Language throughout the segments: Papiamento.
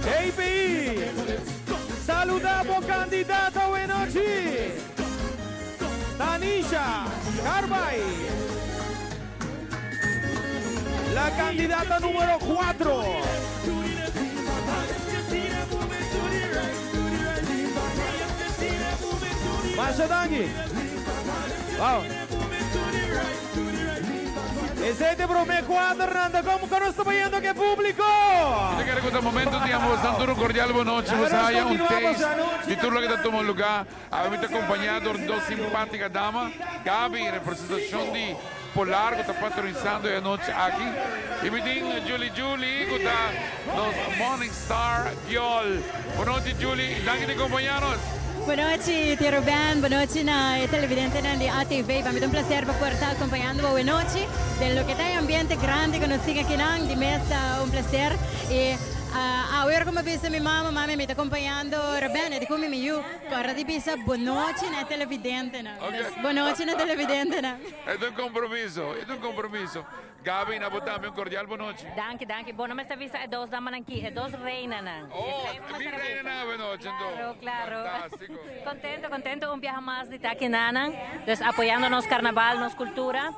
API, saluda bo candidato awe nochi, Tanisha Carbay, la candidata numero 4. Masha danki. Wow. Esey ta e prome cuaternan ta como cu nos ta bayendo cu e publico. Mi ta kere ku ta momento di ambos nan tur un cordial bonochi. Bo sa haya un taste di tur loke ta tuma luga. Awe mi ta acompaña dor dos simpatica dama, Gaby en representacion di Polar cu ta patronisando e anochi aki y mi tin Julie Julie cu ta nos morning star girl. Bonochi Julie y danki di acompaña nos. Bonochi Tio Ruben, bonochi na e televidentenan di ATV. Pa mi ta un placer pa por ta acompañando bo awenochi den loke ta e ambiente grandi cu nos tin akinan. Di mes ta un placer y awe ora cu mi a bisa mi mama, mami mi ta acompañando Ruben, e di cu mi mi yu. Ora di bisa bonochi na e televidentenan. Bonochi na e televidentenan. E ta un compromiso, e ta un compromiso. Gaby, na bo tambe un cordial bonochi. Danki, danki. Bo no mester bisa e dos damanan ki, e dos reinanan. Oh, mi reinanan awenochi anto. Claro, claro. Fantastico. Contento, contento un biaha mas di ta aki nanan. Dus apoyando nos carnaval, nos cultura.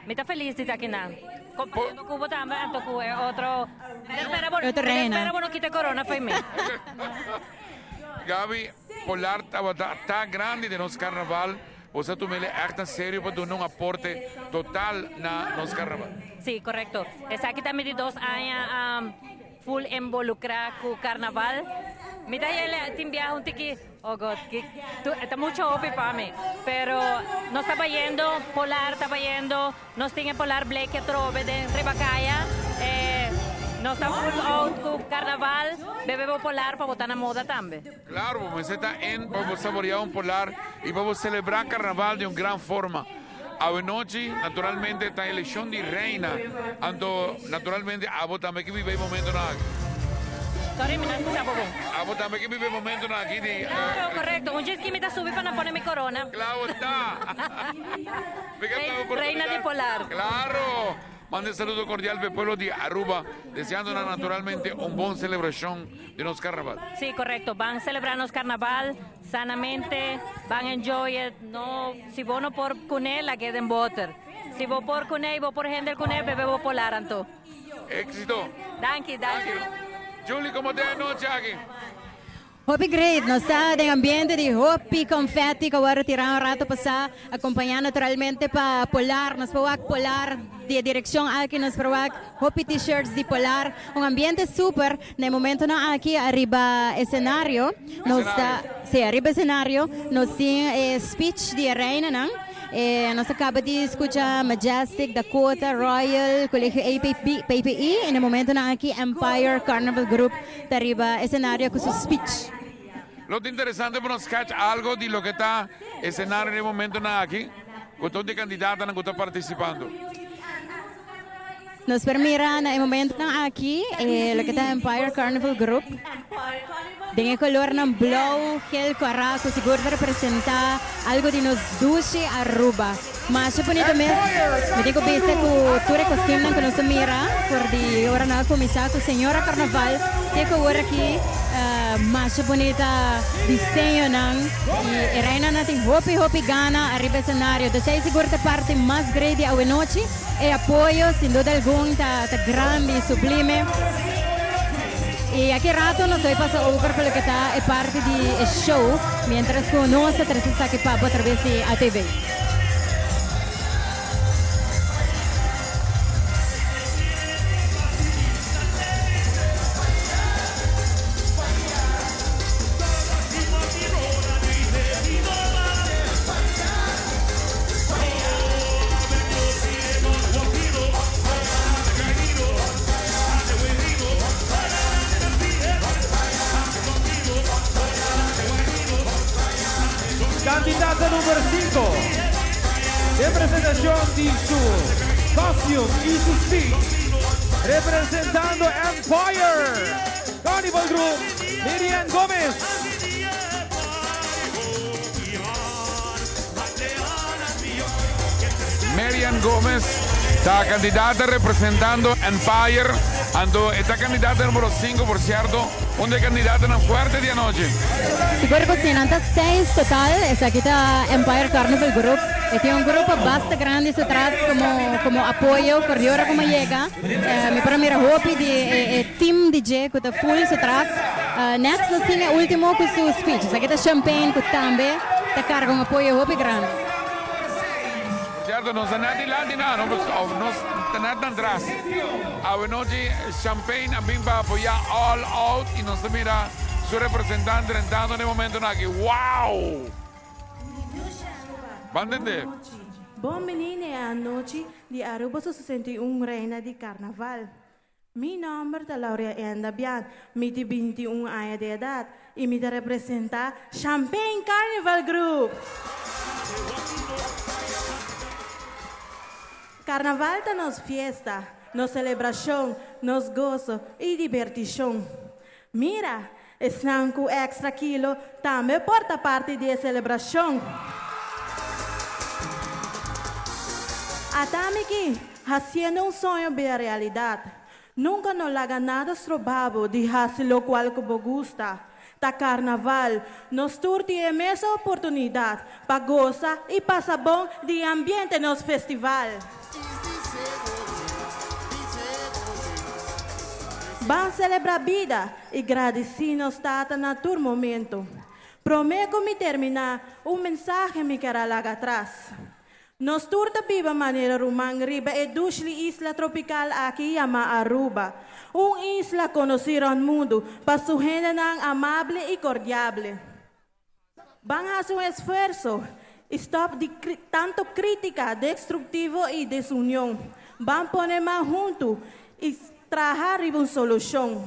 Mi ta feliz di ta aki nan. Compartiendo cu bo tambe anto cu e otro. Mi ta spera bo, mi ta spera bo no kita e corona fo'i mi. Gaby, Polar tabata ta grandi den nos carnaval, bo sa tuma el'e echt na serio pa duna un aporte total na nos carnaval. Sí, correcto. Esaki ta mi di dos aña full involucra cu carnaval. Mi ta hel tin biaha un tiki, oh God, ki ta mucho hopi pa mi. Pero nos ta bayendo, Polar ta bayendo. Nos tin e Polar Bleke atrobe den riba kaya. E nos ta full out ku karnaval. Bebe bo Polar pa bo ta na moda tambe. Claro, bo mester ta en pa bo saborea un Polar y pa bo celebra carnaval di un gran forma. Awenochi, naturalmente, ta eleccion di reina, anto naturalmente abo tambe ke biba e momentonan aki. Sorry, mi no a escucha bo bon. Abo tambe ke biba e momentonan aki di. Claro, corecto. Un djis ki mi ta subi pa nan pone mi corona. Claro ta. Reina di Polar. Claro! Manda e saludo cordial p'e pueblo di Aruba, deseando nan naturalmente un bon celebracion di nos Carnaval. Sí, correcto. Ban celebra nos Carnaval sanamente, ban enjoy it. No, si bo no por cune, lag'é den boter. Si bo por cune y bo por handle cune, bebe bo Polar anto. Éxito! Danki, danki. Julie, como ta e anochi aki? Hopi great, nos ta den ambiente di hopi confetti cu a worde tira un rato pasa, acompaña naturalmente pa Polar, nos por wak Polar di e direccion aki, nos por wak hopi t-shirts di Polar, un ambiente super, na e momentonan aki ariba escenario, nos ta, si ariba escenario nos tin e speech di e reinanan, e nos a caba di scucha Majestic, Dakota, Royal, Colegio APP, PPI, y na e momentonan aki Empire Carnival Group. Ta riba escenario cu su speech. Lo ta interesante pa nos catch algo di loke ta escenario den e momentonan aki cu tur di candidatanan cu ta participando. Nos por mira na e momentonan aki e loke ta Empire Carnival Group den e colornan blauw, geel, cora cu sigur ta representa algo di nos dushi Aruba. Masha bunito mes. Mi tin cu bisa cu tur e costuumnan cu nos a mira for di ora nan a cuminsa cu Señora Carnaval te cu awor aki masha bunita diseñonan y e reinanan tin hopi hopi gana ariba escenario. Entonces ey sigur ta parti mas great di awenochi. E apoyo sin duda algun ta grandi y sublime. Y aki rato nos ta bay pasa over pa loke ta e parti di e show, mientras cu nos ta trece esaki pa bo a traves di ATV. Candidata number 5 den presentacion di su costume y su speech, representando Empire Carnival Group, Miriam Gomez. Marian Gomez ta candidata representando Empire, anto e ta candidata numero 5 por cierto, un di e candidatanan fuerte di anochi. Sigur cu si, nan ta seis total, esaki ta Empire Carnival Group, e tin un grupo basta grandi su tras como como apoyo for di ora como yega, mi por a mira hopi di e team di dje cu ta full su tras. Next nos tin e ultimo cu su speech, esaki ta Champagne cu tambe ta carga un apoyo hopi grandi. Por cierto nos ta net dilanti nan, of nos ta net nan tras. Awe nochi Champagne a bin pa apoya All Out y nos ta mira su representante drentando na e momentonan aki. Wow! Ban tende. Bon bini na e anochi di Aruba su 61 Reina di Carnaval. Mi nomber ta Laurea Enda Bian, mi tin 21 aña di edad y mi ta representa Champagne Carnival Group. Carnaval ta nos fiesta, nos celebracion, nos gozo y diberticion. Mira, esnan cu extra kilo tambe por ta parti di e celebracion. Ata mi ki, haciendo un soño bira realidad. Nunca no laga nada stroba bo di haci locual cu bo gusta. Ta carnaval, nos tur tin e mesun oportunidad pa goza y pasa bon di e ambiente nos festival. Ban celebra bida y gradici nos Tata na tur momento. Prome cu mi termina, un mensahe mi kier a laga atras. Nos tur ta biba manera ruman riba e dushli isla tropical aki yama Aruba, un isla conoci rond mundu pa su hendenan amable y cordiable. Ban haci un esfuerso y stop di tanto critica destructivo y desunion. Ban pone man hunto y traha riba un solucion.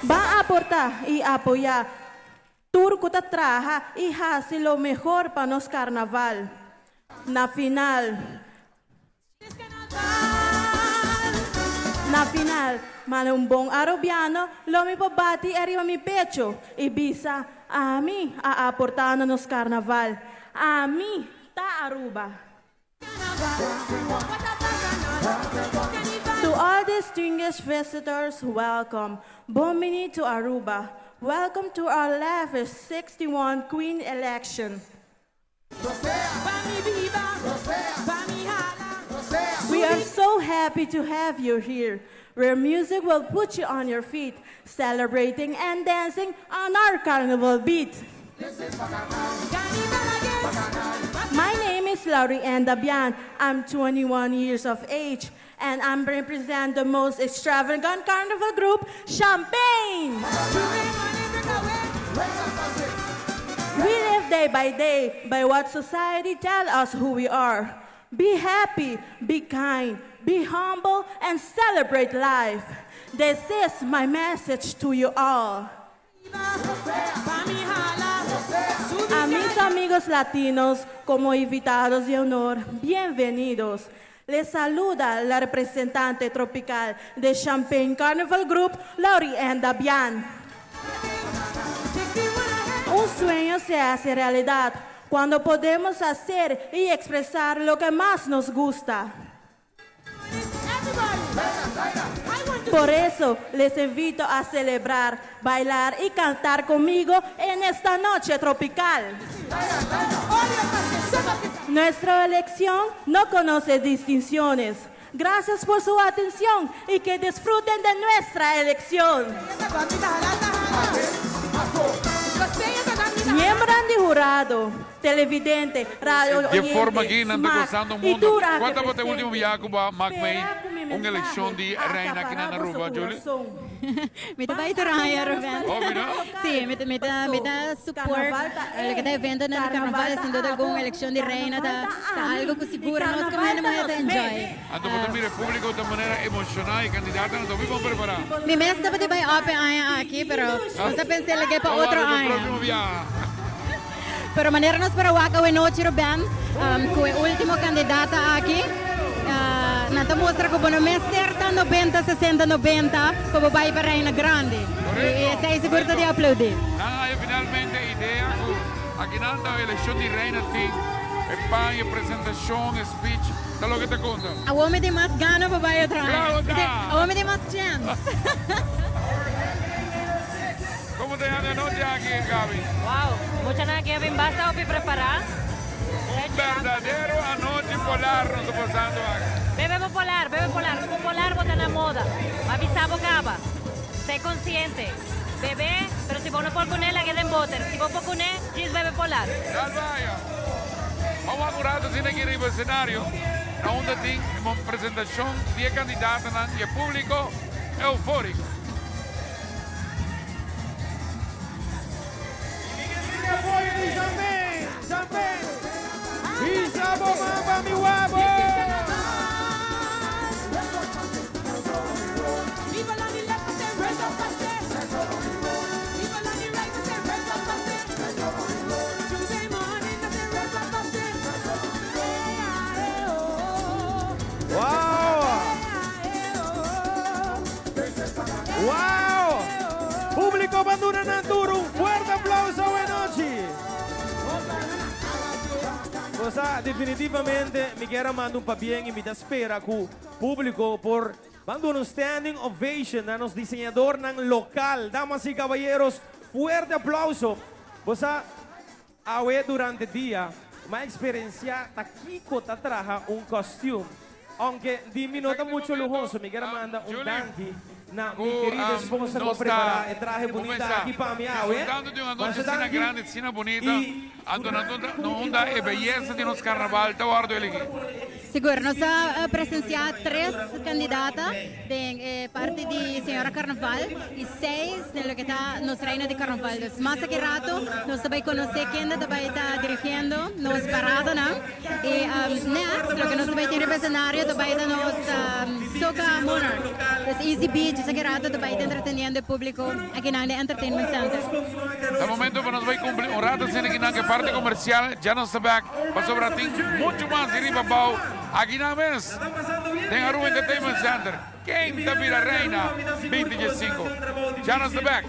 Ban aporta y apoya tur cu ta traha y haci lo mehor pa nos carnaval. Na final. Na final, mane un bon Arubiano lo mi por bati ariba mi pecho y bisa, Ami a aporta na nos carnaval. Ami ta Aruba. To all distinguished visitors, welcome. Bon bini to Aruba. Welcome to our lavish 61 Queen election. We are so happy to have you here, where music will put you on your feet, celebrating and dancing on our carnival beat. My name is Laurie Ann Dabian. I'm 21 years of age, and I'm represent the most extravagant carnival group, Champagne! We live day by day by what society tells us who we are. Be happy, be kind, be humble, and celebrate life. This is my message to you all. A mis amigos latinos, como invitados de honor, bienvenidos. Les saluda la representante tropical de Champagne Carnival Group, Laurie Ann Dabian. Un sueño se hace realidad cuando podemos hacer y expresar lo que más nos gusta. Por eso les invito a celebrar, bailar y cantar conmigo en esta noche tropical. Nuestra elección no conoce distinciones. Gracias por su atención y que disfruten de nuestra elección. Miembro di jurado, televidente, radio Di forma aki nan ta gozando mundo. Cua tabata e ultimo biaha cu bo a mak mei un eleccion di reina aki na Aruba, Julie? Mi ta bai tur aña, Ruben. Hopi, no? Sí, mi ta, mi ta, mi ta support loke ta eventonan di carnaval. Sin duda algun eleccion di reina ta, ta algo cu sigur nos como hende muher ta enjoy. Anto bo ta mira e publico ta manera emociona y candidatonan ta hopi bon prepara. Mi mes tabata bai op e aña aki, pero nos a pensa lag'e pa otro aña. Proximo biaha. Pero manera nos por a wak awe nochi Ruben, cu e ultimo candidata aki, nan ta mustra cu bo no mester ta 90, 60, 90 pa bo bai pa Reina Grandi. Y esey sigur ta di aplaudi. Nan haya finalmente e idea cu. Akinan ta eleccion di reina tin e paña, e presentacion, e speech, ta loke ta conta. Awor mi tin mas gana pa bai otro aña. Claro ta! Awor mi tin mas chance. Como ta yanda anochi aki, Gaby? Wow, muchanan aki a bin basta hopi prepara. Un berdadero anochi polar nos ta pasando aki. Bebe bo polar, bebe polar. Cu polar bo ta na moda. Ma bisa bo caba. Sé consciente. Bebe, pero si bo no por cune, laga den boter. Si bo por cune, djis bebe polar. Dal baya. Ban wak un rato asina aki riba escenario, na unda tin e presentacion di e candidatonan y e publico euforico. Wow! Publico ban duna nan tur un fuerte aplauso awe nochi. Bo sa, definitivamente mi kier a manda un pabien y mi ta spera cu publico por ban duna un standing ovation na nos diseñadornan local. Damas y caballeros, fuerte aplauso. Bo sa, awe durante dia mi a experiencia ta kico ta traha un costume. Aunke di mi no ta mucho luhoso, mi kier a manda un danki na mi kerida esposa ku a prepara e trahe bunita aki pa mi awe. Disfrutando di un anochi Masha asina danki grandi, asina bunita, y anto nan ta unda e beyesa di nos carnaval ta wordo eligi. Sigur, nos a presencia tres candidata den e parti di Señora Carnaval y seis den loke ta nos Reina di Carnaval. Dus mas aki rato nos ta bay conoce kende ta bay ta dirigiendo nos paradanan. Y next loke nos ta bay tin riba escenario ta bay ta nos Soca Monarch. Dus Easy Beach esaki rato ta bay ta entreteniendo e publico akinan den Entertainment Center. Ta momento pa nos bay cumpli un rato asina akinan cu e parti comercial ya nos ta bek pasobra tin mucho mas di riba abao akinan mes den Aruba Entertainment Center. Ken ta bira reina 20 diesinco? Ya nos ta bek.